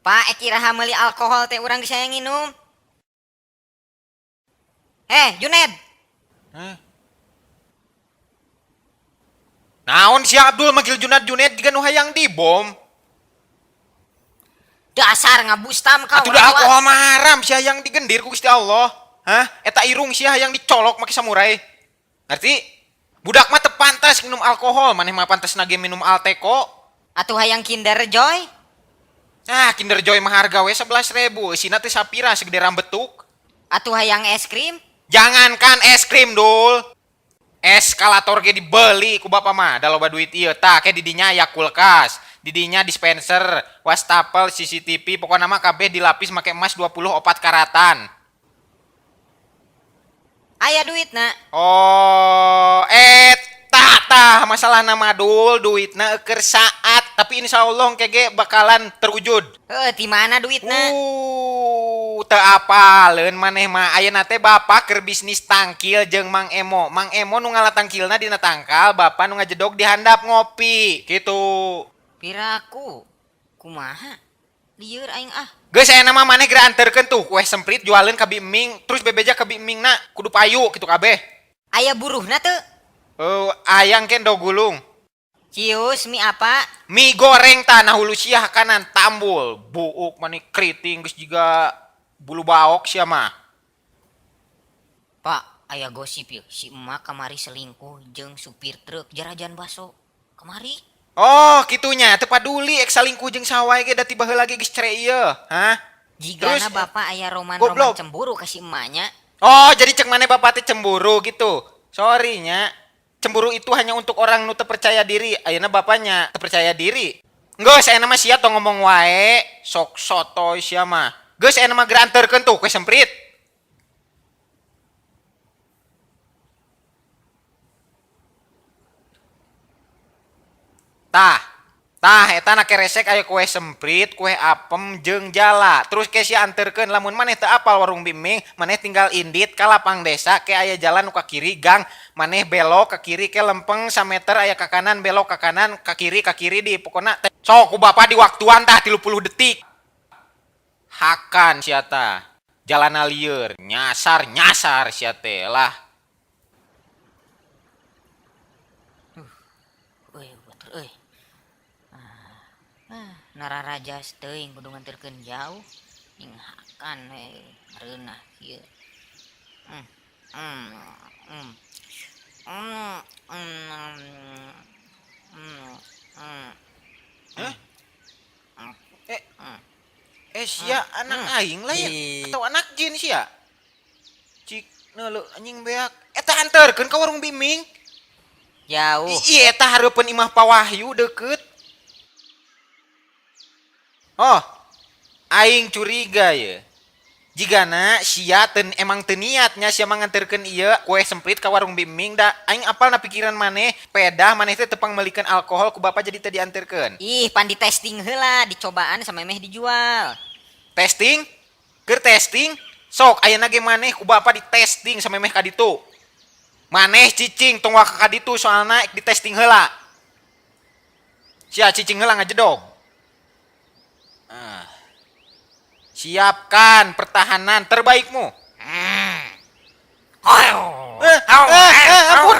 Pak, ek iraha meuli alkohol teh urang geus hayang nginum. Juned. Hah? Naon sia Abdul manggil Junad Juned jiga nu hayang dibom. Dasar ngabustam kau. Atuh da alkohol mah haram sia hayang digendir ku Gusti Allah. Hah? Eta irung sia hayang dicolok make samurai. Ngerti? Budak mah teu pantas minum alkohol, maneh mah pantasna ge minum Alteco. Atuh hayang Kinder Joy. Ah, Kinder Joy mah harga we 11.000, eusina teh sapira segede rambetuk. Atuh hayang es krim. Jangankan es krim, Dul. Eskalator ge dibeli ku bapa mah, da loba duit ieu. Tah, ke didinya aya kulkas, didinya dispenser, wastafel, CCTV, pokona mah kabeh dilapis make emas 24 karatan. Aya duitna. Oh, eta tah masalahna mah Dul, duitna eukeun saat, tapi insyaallah engke ge bakalan terwujud. Heuh, ti mana duitna? Teu apaleun maneh mah. Ayeuna teh bapak keur bisnis tangkil jeung Mang Emo. Mang Emo nu ngala tangkilna dina tangkal, bapak nu ngajedog di handap ngopi. Kitu. Piraku kumaha? Lieur aing ah. Geus ayeuna mah maneh geura anterkeun tuh kue semprit jualeun ka Bi Eming, terus bebeja ka Bi Emingna kudu payu kitu kabeh. Aya buruhna teu? Ayang ke endog gulung. Cius mie apa? Mie goreng tanah hulu sia kanan tambul. Buuk mani keriting geus jiga bulu baok sia mah. Pak, aya gosip yeuh, si emak kamari selingkuh jeung supir truk jarajan baso. Kamari? Oh, kitunya teu paduli ek salingkuh jeung saha wae ge da ti baheula ge geus cere ieu. Hah? Jigana Terus, bapak aya roman-roman goblok. Cemburu ka si emaknya. Oh, jadi cek maneh bapak teh cemburu gitu. Sorry nya. Cemburu itu hanya untuk orang nu teu percaya diri. Ayeuna bapaknya teu percaya diri. Geus ayeuna mah sia tong ngomong wae, sok sotoy sia mah. Geus ayeuna mah geura anterkeun tuh kue semprit. Tah, tah eta na keresek aya kue semprit, kue apem jeung jala. Terus ke sia anterkeun lamun maneh teu apal warung Biming, maneh tinggal indit ka lapang desa ke aya jalan nu ka kiri gang, maneh belok ka kiri ke lempeng sameter aya ka kanan belok ka kanan ka kiri di pokona teh. Sok ku bapa di waktuan tah 30 detik. Hakan sia tah. Jalana lieur, nyasar-nyasar sia teh lah. Euy, batur euy. Ah, nararajas teuing kudu nganterkeun jauh. Ning hakan we reunah kieu. Hah? Sia anak aing lah ya atau anak jin sia? Cik neuleuh anjing beak. Eta anterkeun ka warung Biming. Jauh. Iya, eta hareupeun imah Pa Wahyu deukeut. Oh, aing curiga ye. Jigana sia ten, emang teu niatnya sia mah nganterkeun ieu kue semprit ka warung Biming da aing apal na pikiran maneh, pedah maneh teh tepang meulikeun alkohol ku bapa jadi teu dianterkeun. Ih, pan di testing heula, dicobaan samemeh dijual. Testing? Keur testing? Sok ayeuna ge maneh ku bapa di testing samemeh ka ditu. Maneh cicing tong waka ka ditu soalna di testing heula. Sia cicing heula ngajedog. Ah. Siapkan pertahanan terbaikmu. Ampun, ampun.